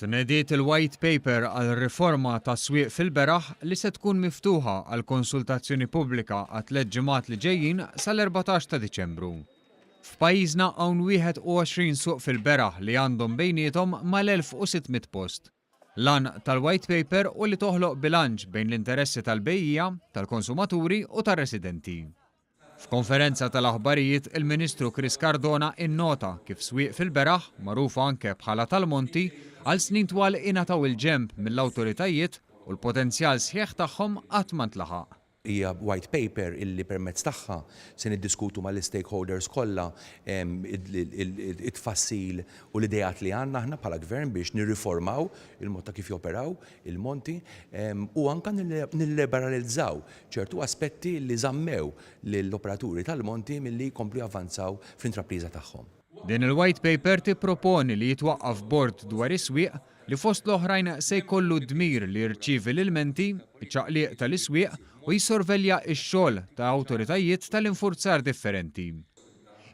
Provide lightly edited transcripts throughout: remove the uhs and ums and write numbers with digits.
Tnediet il-White Paper għal riforma tas-swieq fil-beraħ li se tkun miftuħa għal konsultazzjoni pubblika għat-tliet ġimgħat li ġejjin sal-14 ta' Diċembru. F'pajjiżna hawn 21 suq fil-beraħ li għandhom bejniethom mal-1,600 post. L-għan tal-White Paper hu li toħloq bilanċ bejn l-interessi tal-bejjiegħa, tal-konsumaturi u tar-residenti. F'konferenza tal-aħbarijiet, il-Ministru Chris Cardona innota kif swieq fil-beraħ, magħrufa anke bħala tal-monti, għal snin twal ingħataw il-ġenb mill-awtoritajiet u l-potenzjal sħiħ tagħhom qatt ma ntlaħaq. Hija white paper illi permezz tagħha se niddiskutu mal-istakeholders kollha it-tfassil u l-ideat li għandna aħna bħala Gvern biex nirriformaw il-mod ta' kif joperaw il-monti u anke nilliberalizzaw ċertu aspetti li żammew lill-operaturi tal-monti milli jkomplu javvanzaw fl-intrapriża tagħhom. Din il-White Paper tipproponi li jitwaqqaf bord dwar is-swieq li fost l-oħrajn se jkollu d-dmir li jirċievi l-ilmenti, iċ-ċaqliq tal-iswieq u jissorvelja x-xogħol ta' awtoritajiet tal-infurzar differenti.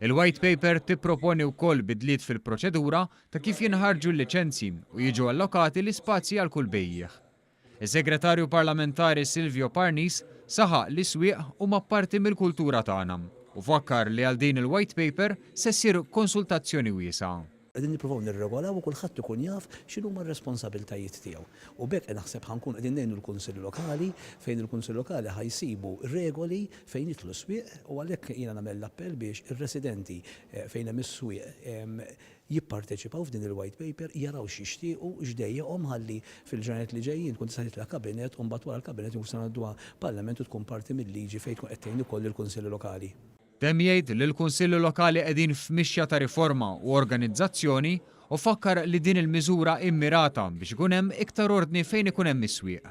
Il-White Paper tipproponi wkoll bidliet fil-proċedura ta' kif jinħarġu l-liċenzji u jiġu allokati l-ispazji għal kull bejjiegħ. Is-Segretarju Parlamentari Silvio Parnis saħaq li s-swieq huma parti mill-kultura tagħna u fakkar li għal din il-White Paper se ssir konsultazzjoni wiesgħa. Qegħdin nippruvaw nirregolaw u kulħadd ikun jaf x'inhuma r-responsabiltajiet tiegħu. U b'hekk naħseb ħa nkunu qegħdin ngħinu l-Kunsilli Lokali fejn il-Kunsilli Lokali ħa jsibu regoli fejn jidħlu s-swieq u għalhekk jiena nagħmel l-appell biex ir-residenti fejn hemm is-swieq jipparteċipaw f'din il-White Paper, jaraw x'jixtiequ, x'dejjaqhom ħalli fil-ġranet li ġejjin tkun tista' titla' Kabinett u mbagħad wara l-Kabinett inkunu nistgħu ngħadduha Parlament u tkun parti mil-liġi fejn tkun qed tgħin ukoll lill-Kunsilli Lokali. Temm jgħid li l-Kunsilli Lokali qegħdin f'mixja ta' riforma u organizzazzjoni u fakkar li din il-miżura hi mmirata biex ikun hemm iktar ordni fejn ikun hemm is-swieq.